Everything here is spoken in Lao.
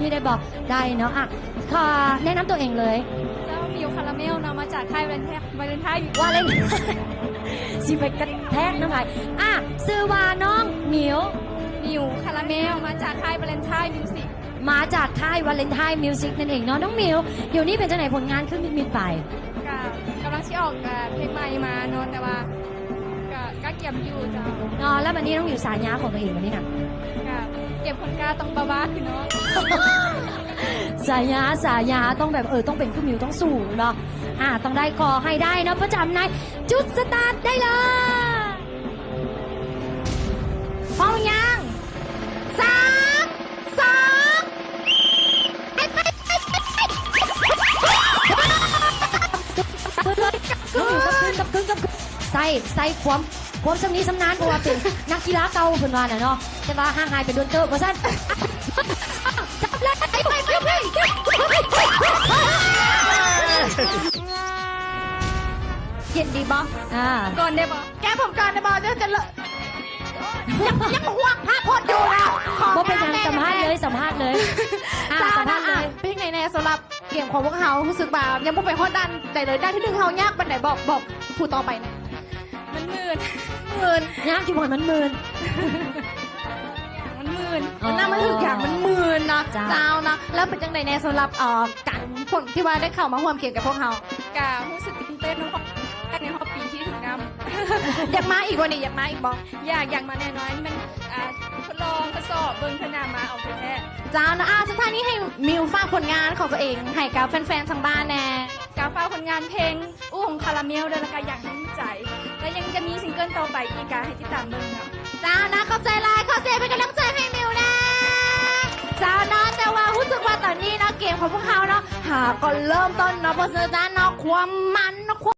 ນີ້ໄດ້ບໍ່? ໄດ້ເນາະ. ອ່ະ ຂໍແນະນຳຕົວເອງເລີຍ. ເຈົ້າ ມິວ ຄາຣາເມວເນາະ ມາຈາກຄ້າຍວາເລັນ ວາເລັນທາຍ ວາເລັນ ຊິໄປກະແທກນຳໃຜ? ອ່ະ ຊື່ວ່ານ້ອງມິວ ມິວ ຄາຣາເມວ ມາຈາກຄ້າຍວາເລັນທາຍມິວຊິກ ມາຈາກຄ້າຍວາເລັນທາຍມິວຊິກນັ້ນເອງເນາະ. ນ້ອງມິວ ດຽວນີ້ເປັນຈັ່ງໃດ ຜົນງານຄືມິດໆໄປ? ກະກຳລັງຊິອອກ ເອີ ເພງໃໝ່ມາເນາະ ແຕ່ວ່າ ກະ ກະກຽມຢູ່ເຈົ້າ. ເນາະ ແລ້ວບັດນີ້ນ້ອງມິວ ສາຍາຂອງຕົວເອງບັດນີ້ນະ? ກະກຽມຄົນກ້າຕ້ອງບ້າໆຄືນ້ອງ. ສາຍາ ສາຍາຕ້ອງແບບ ເອີ ຕ້ອງເປັນຄືມິວ ຕ້ອງສູ້ເນາະ. ອ່າ ຕ້ອງໄດ້ ຂໍໃຫ້ໄດ້ເນາະ. ປະຈຳໃນ ຈຸດສະຕາດໄດ້ເລີຍ. ພ້ອມຍັງ? ສາມ ສອງ ໄປ ໄປ ໄປ ໄປ ກັບຄືນ ກັບຄືນ ກັບຄືນ ກັບຄືນ. ໃຊ້ ໃຊ້ຄວາມ ຄວາມຊຳນິຊຳນານ ເພາະວ່າເປັນນັກກິລາເກົ່າເພິ່ນວ່ານະເນາະ. ແຕ່ວ່າຫ່າງຫາຍໄປດົນເຕີບວ່າຊັ້ນ. ຈັບເລີຍ ໄປ ໄປ ໄປ ໄປ ເຢັນດີບໍ່? ອ່າ ກ່ອນໄດ້ບໍ່? ແກ້ຜົມກ່ອນໄດ້ບໍ່? ຈະ ຈະເລີ ຍັງ ຍັງຫວງພາໂພດຢູ່ນະ. ບໍ່ເປັນຫຍັງ ສຳພາດເລີຍ ສຳພາດເລີຍ. ອ່າ ສຳພາດເລີຍ. ເປັນຈັ່ງໃດແດ່ສຳລັບເກມຂອງພວກເຮົາ? ຮູ້ສຶກວ່າຍັງບໍ່ໄປຮອດດ່ານໃດເລີຍ. ດ່ານທີໜຶ່ງເຮົາຍາກປານໃດ? ບອກ ບອກຜູ້ຕໍ່ໄປແດ່. ມັນມື່ນ ມື່ນ ຍາກຢູ່ບໍ່? ມັນມື່ນ ມັນມື່ນ. ອໍ ມັນນຳມາຖືກຢ່າງ ມັນມື່ນເນາະ. ເຈົ້າ ເຈົ້າເນາະ. ແລ້ວເປັນຈັ່ງໃດແດ່ສຳລັບ ເອີ ການ ຄົນທີ່ວ່າໄດ້ເຂົ້າມາຮ່ວມເກມກັບພວກເຮົາ? ກະຮູ້ສຶກຕື່ນເຕັ້ນເນາະ ເພາະໃນຮອບປີທີ່ຖືກນຳ. ຢາກມາອີກບໍ່ນີ້? ຢາກມາອີກບໍ່? ຢາກ ຢາກມາແນ່ນອນ. ອັນນີ້ມັນ ອ່າ ທົດລອງ ທົດສອບເບິ່ງເທື່ອໜ້າມາເອົາແທ້ໆ. ເຈົ້າເນາະ. ອ່າ ສຸດທ້າຍນີ້ໃຫ້ມິວຝາກຜົນງານຂອງຕົວເອງໃຫ້ກັບແຟນໆທາງບ້ານແດ່. ກະຝາກຜົນງານເພງ ອູ້ຂອງຄາຣາເມວເດີ ແລ້ວກະຢາກໃຫ້ມີໃຈ ແລະ ຍັງຈະມີຊິງເກີນຕໍ່ໄປອີກ ກະໃຫ້ຕິດຕາມເບິ່ງເນາະ. ເຈົ້າເນາະ ຂອບໃຈຫຼາຍ ຂໍສຽງເປັນກຳລັງໃຈໃຫ້ມິວແດ່. ເຈົ້າເນາະ ແຕ່ວ່າຮູ້ສຶກວ່າຕອນນີ້ເນາະ ເກມຂອງພວກເຮົາເນາະ ຫາກໍເລີ່ມຕົ້ນເນາະ. ເພາະສະນັ້ນເນາະ ຄວາມມັນເນາະ ຄວາມ